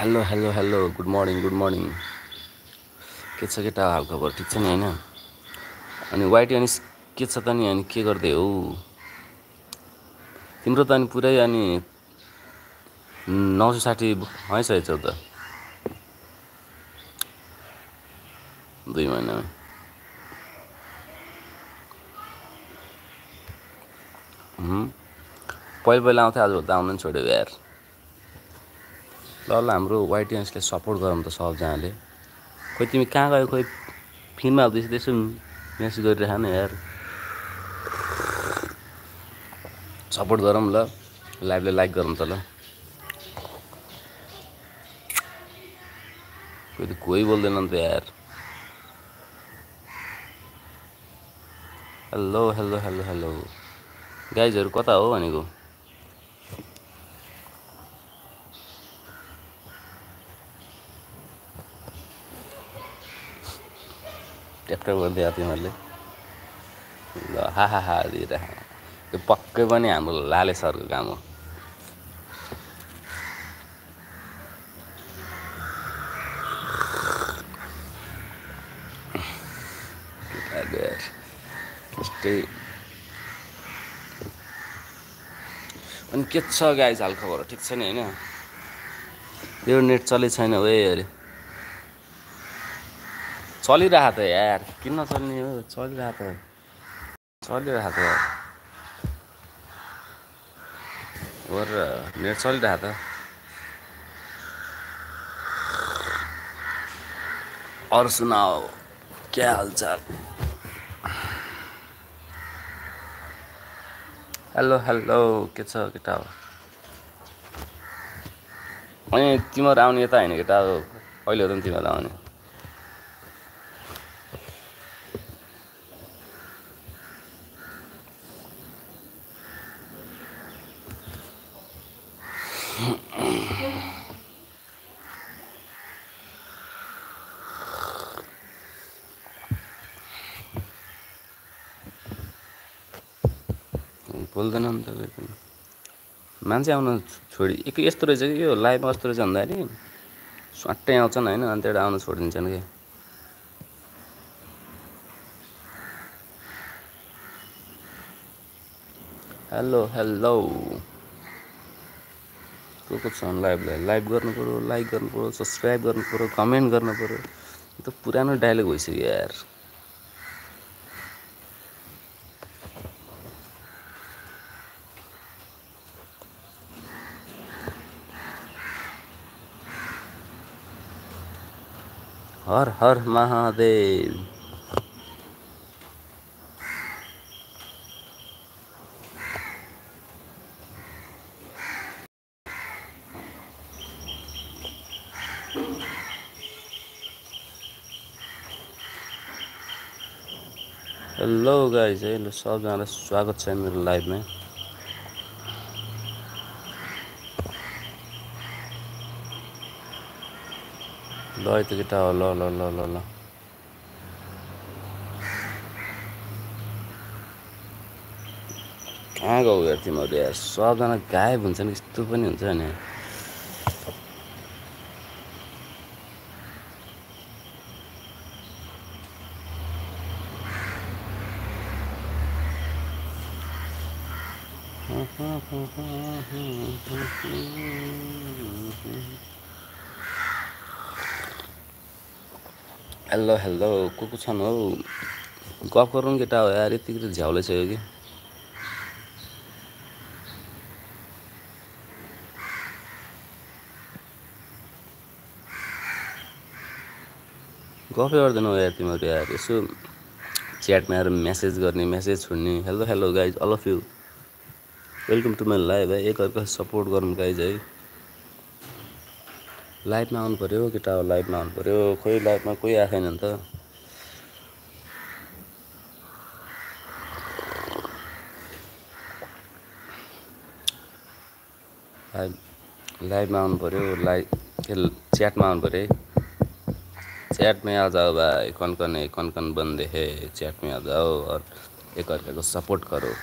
hello hello hello good morning के छ केटा हालखबर ठिक छ नि होइन अनि वाइटी अनि के छ त नि अनि के गर्दै हौ तिम्रो त अनि पुरै अनि 960 भइसकेछौ त 2 महिनामा पहिला आउँथ्यो आजभोलि त आउनु नि छोड्यो यार ल हाम्रो वाइटिएन्सले सपोर्ट गरौँ त सबजनाले खोइ तिमी कहाँ गयो खोइ फिल्ममा आउँदैछ त्यसो मेसेज गरिरह न यार सपोर्ट गरौँ ल लाइभले लाइक गरौँ त ल कोही बोल्दैन नि त यार हेलो हेलो हेलो हेलो गाइजहरू कता हो भनेको ट्याक्टर गर्दै आयो तिमीहरूले ल हा दिइरह त्यो पक्कै पनि हाम्रो लाले सरको काम हो त्यस्तै अनि के छ गाइज हालखबर ठिक छ नि होइन यो नेट चले छैन हो अरे चलिरह त यार किन नचल्ने हो चलिरह त और नेट चलिरह त और सुनाओ क्या हालचाल हेलो हेलो के छ केटा हो अनि तिमीहरू आउने यता होइन केटा हो कहिले हो त नि तिमीहरू आउने बोल्दैन नि त मान्छे आउन छोडी एक यस्तो रहेछ कि यो लाइभमा कस्तो रहेछ भन्दाखेरि स्वाट्टै आउँछन् होइन अनि त्यहाँबाट आउन छोडिदिन्छन् कि हेलो हेलो को छ लाइभलाई लाइभ गर्नु पऱ्यो लाइक गर्नु पऱ्यो सब्सक्राइब गर्नु पऱ्यो कमेन्ट गर्नु पऱ्यो यो त पुरानो डायलग भइसक्यो यार हर हर महादेव हेलो गाइज है ल सबजनालाई स्वागत छ मेरो लाइभमा ल है त केटा हो ल ल ल ल ल कहाँ गयो यार तिमीहरू यार सबजना गायब हुन्छन् यस्तो पनि हुन्छ नि हेलो हेलो को छन् हौ गफ गरौँ केटा हो यार यतिकै झ्याउलै छ कि गफै गर्दैनौ यार तिमीहरू यार यसो च्याटमा आएर मेसेज गर्ने मेसेज छोड्ने hello hello guys all of you welcome to my live है एकअर्का सपोर्ट गरौँ गाइज है लाइभमा आउनु पऱ्यो केटा हो लाइभमा आउनु पऱ्यो खोइ लाइभमा कोही आएको छैन नि त लाइभमा आउनु पऱ्यो च्याटमा आउनु पऱ्यो है चैट में आ जाओ भाई कौन कौन बंदे है चैट में आ जाओ और एक अर्का को सपोर्ट करो